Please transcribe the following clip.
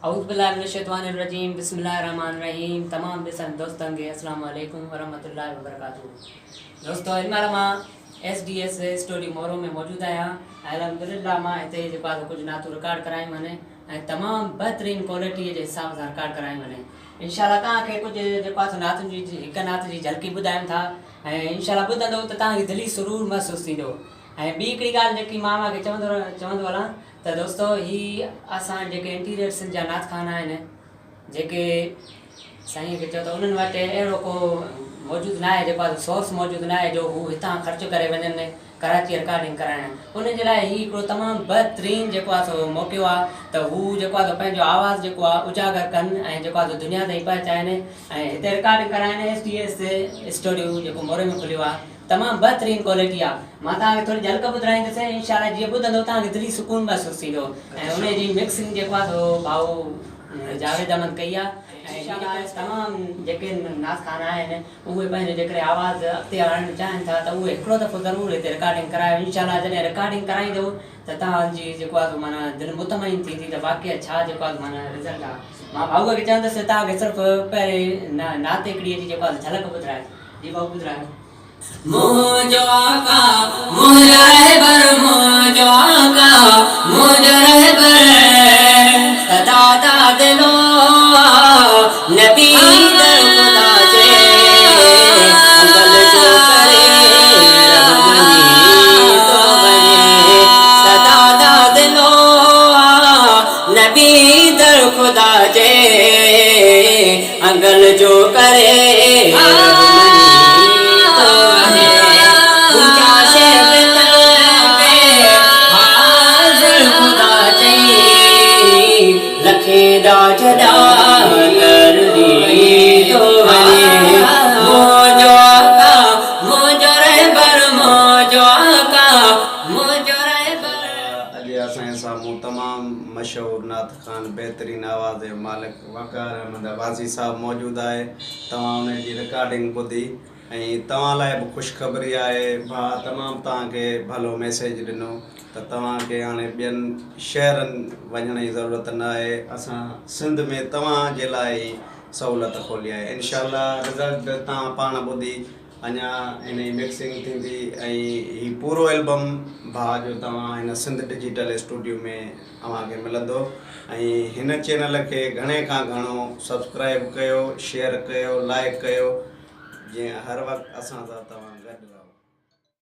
اعوذ بالله من الشيطان الرجيم بسم الله الرحمن الرحيم تمام ڏسن دوستن کي السلام عليڪم ورحمة الله وبرڪاته دوستو هن مهل مان S D S studio Moro ۾ موجود آهيان ۽ الحمدلله مان هتي جيڪو آهي ڪجهه نعتون رڪارڊ ڪرايون آهن ۽ تمام بهترين ڪوالٽي جي حساب سان رڪارڊ ڪرايون آهن انشاء الله توهان کي ڪجهه جيڪو آهي نعتن جي هڪ نعت جي جهلڪي ٻڌايون ٿا ۽ انشاء الله ٻڌندو ته توهان کي دلي سرور محسوس ٿيندو ۽ ٻي هڪڙي ڳالهه جيڪي مان اوهان کي چوندو چوندو هلان ته دوستو هي اسان جيڪي انٽيريئر سنڌ جا نعت خوان آهن جيڪي سائين کي چئو ته انهن وٽ اهڙو ڪو موجود نه آهي جيڪو آهي سورس موجود نه آهي جو هو هتان خرچ ڪري وڃن ڪراچي رڪارڊنگ ڪرائڻ انهن جي لاء هي هڪڙو تمام بهترين جيڪو آهي سو موقعو آهي ته هو جيڪو آهي سو پنهنجو آواز جيڪو آهي اجاگر ڪن ۽ جيڪو آهي سو دنيا تائين پهچائن ۽ هتي رڪارڊنگ ڪرائن ايس ڊي ايس اسٽوڊيو جيڪو موري ۾ کليو آهي تمام بهترين ڪوالٽي آ مان توهان کي ٿوري جهلڪ ٻڌرائيندس انشاء الله جيئن ٻڌندو توهان کي دلي سڪون محسوس ٿيندو ۽ انهي جي مڪسنگ جيڪو آ سو ڀائو جاويد احمد ڪئي آ ۽ انشاء الله تمام جيڪي نعت خوان آهن اهي پنهنجو جيڪڏهن آواز اڳتي آڻڻ چاهين ٿا ته اهي هڪڙو دفعو ضرور هتي رڪارڊنگ ڪرايو انشاء الله جڏهن رڪارڊنگ ڪرائيندو ته توهان جي جيڪو آ سو معنيٰ دل مطمئن ٿيندي ته واقعي ڇا جيڪو آ سو معنيٰ رزلٽ آ مان ڀائو کي چوندس توهان کي صرف پهرين نعت هڪڙي جي جيڪو آ سو جهلڪ ٻڌرائي جي ڀائو ٻڌرايو. منهنجو آقا منهنجو رهبر منهنجو آقا منهنجو رهبر سدا دادلو آ نبي در خدا جي انگل جو ڪري رب مڃي ٿو وڃي سدا دادلو آ نبي در خدا جي انگل جو ڪري رب مڃي ٿو وڃي پوڄا شيطان تي حاضر خدا چئي لکين ڏاج ڏاتر ڏي ٿو وڃي منهنجو آقا منهنجو رهبر منهنجو آقا منهنجو رهبر. اڄ اسان جي سامهون تمام مشهور نعت خوان بهترين آواز جو مالڪ وقار احمد عباسي صاحب موجود آهي توهان ان جي رڪارڊنگ ٻڌي ۽ توهان لاء به خوشخبري آهي ڀاء تمام توهان کي ڀلو ميسيج ڏنو ته توهان کي هاڻي ٻين شهرن وڃڻ جي ضرورت نه آهي اسان سنڌ ۾ توهان جي لاء ئي سهولت کولي آهي انشاء الله رزلٽ توهان پاڻ ٻڌي اڃا ان جي مڪسنگ ٿيندي ۽ هي پورو البم ڀاء جو توهان هن سنڌ ڊجيٽل اسٽوڊيو ۾ اوهان کي ملندو ۽ هن چينل کي گهڻي کان گهڻو سبسڪرائب ڪيو شيئر ڪيو لائڪ ڪيو جيئن هر وقت اسان سان توهان.